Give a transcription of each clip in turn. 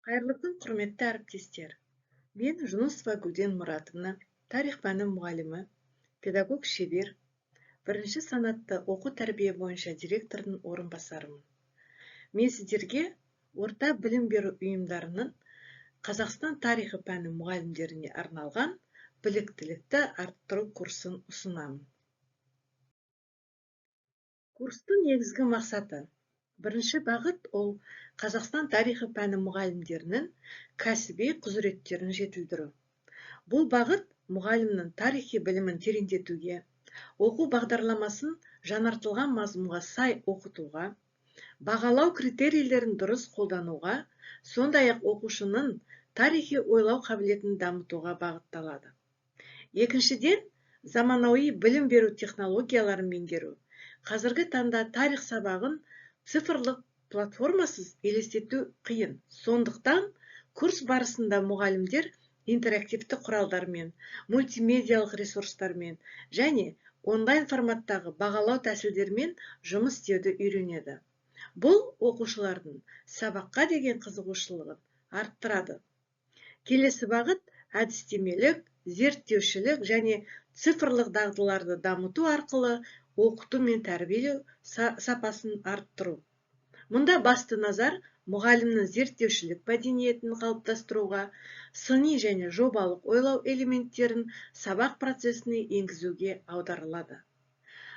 Қайырлы күн, құрметті әріптестер! Мен Жүнісова Гүлден Мұратовна, тарих пәні мұғалімі, педагог шебер, бірінші санатты оқу тәрбие бойынша директордың орынбасарымын. Мен сіздерге орта білім беру ұйымдарының Қазақстан тарихы пәні мұғалімдеріне арналған біліктілікті арттыру курсын ұсынамын. Курстың негізгі мақсаты: бірінші бағыт – ол Қазақстан тарихы пәні мұғалімдерінің кәсіби құзыреттерін жетілдіру. Бұл бағыт мұғалімнің тарихи білімін тереңдетуге, оқу бағдарламасын жаңартылған мазмұнға сай оқытуға, бағалау критерийлерін дұрыс қолдануға, сондай-ақ оқушының тарихи ойлау қабілетін дамытуға бағытталады. Екіншіден, заманауи білім беру технологияларын меңгеру. Қазіргі таңда тарих сабағын цифрлық платформасыз елестету қиын. Сондықтан курс барысында мұғалімдер интерактивті құралдармен, мультимедиялық ресурстармен және онлайн форматтағы бағалау тәсілдерімен жұмыс істеуді үйренеді. Бұл оқушылардың сабаққа деген қызығушылығын арттырады. Келесі бағыт – әдістемелік, зерттеушілік және цифрлық дағдыларды дамыту арқылы оқыту мен тәрбиелеу сапасын арттыру. Мұнда басты назар мұғалімнің зерттеушілік мәдениетін қалыптастыруға, сыни және жобалық ойлау элементтерін сабақ процесіне енгізуге аударылады.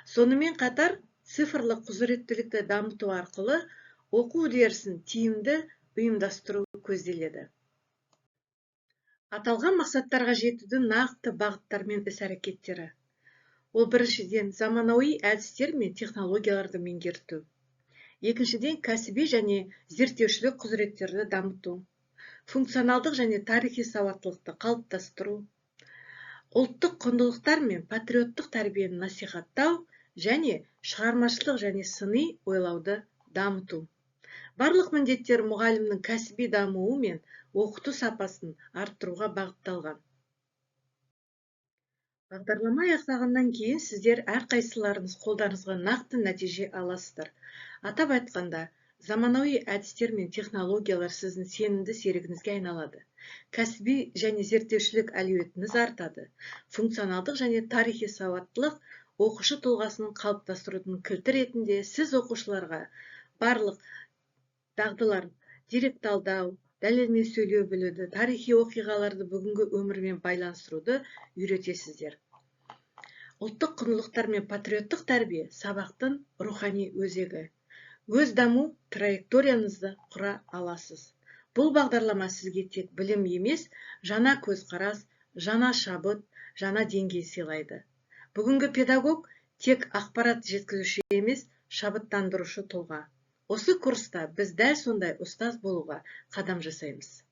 Сонымен қатар цифрлық құзыреттілікті дамыту арқылы оқу үдерісін тиімді ұйымдастыру көзделеді. Аталған мақсаттарға жетудің нақты бағыттары мен іс-әрекеттері: ол, біріншіден, заманауи әдістер мен технологияларды меңгерту, екіншіден, кәсіби және зерттеушілік құзыреттерді дамыту, функционалдық және тарихи сауаттылықты қалыптастыру, ұлттық құндылықтар мен патриоттық тәрбиені насихаттау және шығармашылық және сыни ойлауды дамыту. Барлық міндеттер мұғалімнің кәсіби дамуы мен оқыту сапасын арттыруға бағытталған. Бағдарлама аяқталғаннан кейін сіздер әрқайсыларыңыз қолдарыңызға нақты нәтиже аласыздар. Атап айтқанда, заманауи әдістер мен технологиялар сіздің сенімді серігіңізге айналады, кәсіби және зерттеушілік әлеуетіңіз артады, функционалдық және тарихи сауаттылық оқушы тұлғасын қалыптастырудың кілті ретінде сіз оқушыларға барлық дағдылар: дерек талдау, дәлелмен сөйлеу білуді, тарихи оқиғаларды бүгінгі өмірмен байланыстыруды үйретесіздер. Ұлттық құндылықтар мен патриоттық тәрбие – сабақтың рухани өзегі. Өз даму траекторияңызды құра аласыз. Бұл бағдарлама сізге тек білім емес, жаңа көзқарас, жаңа шабыт, жаңа деңгей сыйлайды. Бүгінгі педагог – тек ақпарат жеткізуші емес, шабыттандырушы тұлға. Осы курста біз дәл сондай ұстаз болуға қадам жасаймыз.